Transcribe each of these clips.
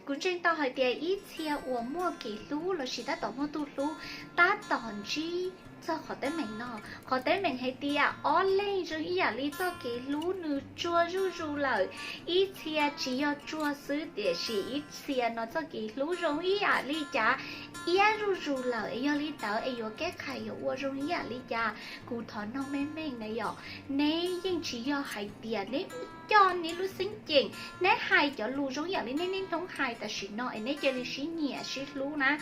Kuv ntseeg tau hais tias ib txhia uas muaj kev hlub lossis tab tom muaj tus hlub tab tom ntsib txog qhov teeb meem no. Qhov teeb meem hais tias ob leeg zoo ib yam li txoj kev hlub nws tsuag zuj zus lawm. Ib txhia tsis yog tsuag xwb tiam sis ib txhia no txoj kev hlub zoo ib yam li cas iab zuj zus lawm es yog li ntawd es yuav keb khais yuav ua zoo ib yam li cas. Kuv thov nug meej meej na yom, neb yeej tsis yog hais tias neb coj neb lub xeeb ceem, neb hais cov lus zoo ib yam li neb niaj hnub hais tam sim no es neb cia li sib nyiam sib hlub na.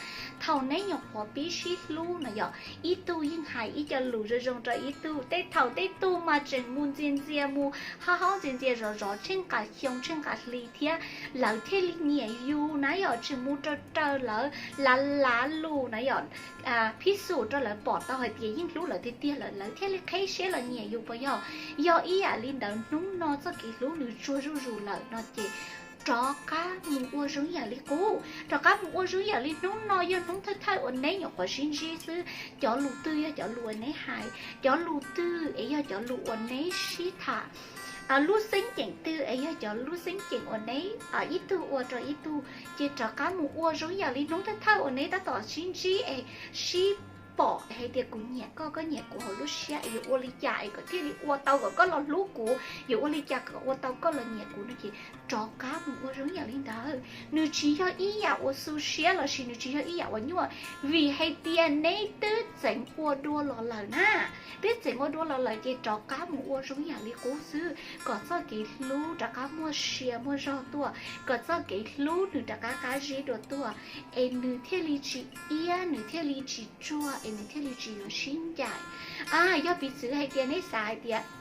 Thaum neb nyuam qhuav pib sib hlub no yom, ib tug yeej hais ib co lus zoo zoo rau ib tug, tej thaum tej tug mas tseem mus ntxias ntxias mus hab haub ntxias ntxias zov zov tsheej nqa xyoo tsheej nqa hli thiab lawv thiaj li nyiam yus na yom, tseem mus raws raws lawv lav lav lus na yom, phib xum rau lawv pom tau hais tias yeej hlub lawv tiag tiag lawm lawv thiaj li qheb siab los nyiam yus puas yog? Yog ib yam li ntawd hnub no txoj kev hlub nws tsuag zuj zus lawm no ces rov qab mus ua zoo ib yam li qub, rov qab mus ua zoo ib yam li hnub no yog hnub thawj thawj uas neb nyuam qhuav sib ntsib xwb. Cov lus twg yog cov lus uas neb hais, cov lus twg es yog cov lus uas neb sib tham, lub xeeb ceem twg es yog cov lub xeeb ceem uas neb ib tug ua rau ib tug, ces rov qab mus ua zoo ib yam li hnub thawj thawj uas neb tab tom sib ntsib es sib pom hais tias kuv nyiam koj, koj nyiam kuv hauv lub siab es yuav ua li cas es kom thiaj li ua tau kom koj los hlub kuv, yuav ua li cas kom ua tau koj los nyiam kuv no ces rov qab mus ua zoo ib yam li ntawd. Nws tsis yog ib yam uas xu siab lossis nws tsis yog ib yam uas nyuaj, vim hais tias neb twb txeev ua dua los lawm na. Twb txeev ua dua los lawm ces rov qab mus ua zoo ib yam li qub xwb kom txoj kev hlub rov qab muaj sia muaj zog tuaj, kom txoj kev hlub nws rov qab qab zib dua tuaj, es nws thiaj li tsis iab, nws thiaj li tsis tsuag, es nws thiaj li tsis yuav sib ncaim. A, yog piv txwv hais tias neb xav hais tias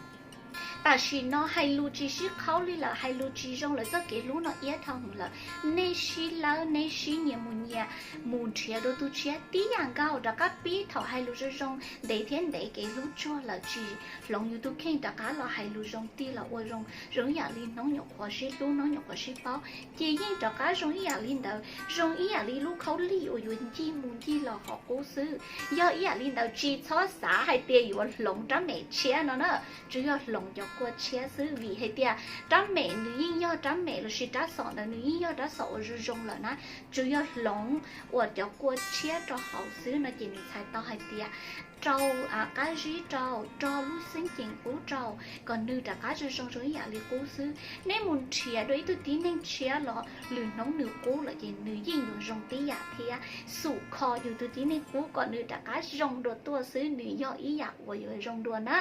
tam sim no hais lus tsis sib qhaub li lawm, hais lus tsis zoo lawm, txoj kev hlub no iab dhau hwv lawm, nej sib lawb, neb sib nyias mus nyias, mus nrhiav dua tus tshiab tib yam nkaus, rov qab pib thaum hais lus zoo zoo, ntev thiab ntev kev hlub tsuag lawm tsis hloov yus tus kheej, rov qab los hais lus zoo tig los ua zoo, zoo ib yam li hnub nyuam qhuav sib hlub, hnub nyuam qhuav sib paub, ces yeej rov qab zoo ib yam li ntawd, zoo ib yam li lub khaub lig uas yuav ncig mus ncig los qhov qub xwb. Yog ib yam li ntawd tsis txhob xav hais tias yuav hloov rab mem tshiab no na, tsuas yog hloov cov kua tshiab xwb, vim hais tias rab mem nws yeej yog rab mem lossis rab xom ntawd nws yeej yog rab xom uas zoo zoo lawm na, tsuas yog hloov uas cov kua tshiab rau hauv xwb no ces nws txhais tau hais tias rau qab zib rau, rau lub xeeb ceem qub rau, kom nws rov qab zoo zoo zoo ib yam li qub xwb. Nej mus nrhiav dua ib tug tib neeg tshiab los lwm hnub nws qub lawm ces nws yeej yuav zoo tib yam thiab. Xum kho yus tus tib neeg qub kom nws rov qab zoo dua tuaj xwb, nws yog ib yam uas yuav zoo dua na.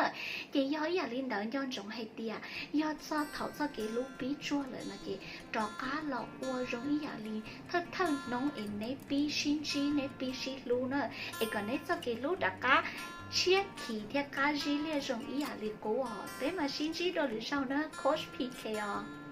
Ces yog ib yam li ntawd nco ntsoov hais tias yog txog thaum txoj kev hlub pib tsuag lawm no ces rov qab los ua zoo ib yam li thawj thawj hnub es neb pib sib ntsib, neb pib sib hlub na, es kom neb txoj kev hlub rov qab tshiab khiv thiab qab zib liaj zoo ib yam li qub os. Peb mam sib ntsib dua lwm zaug na, Coach P K os.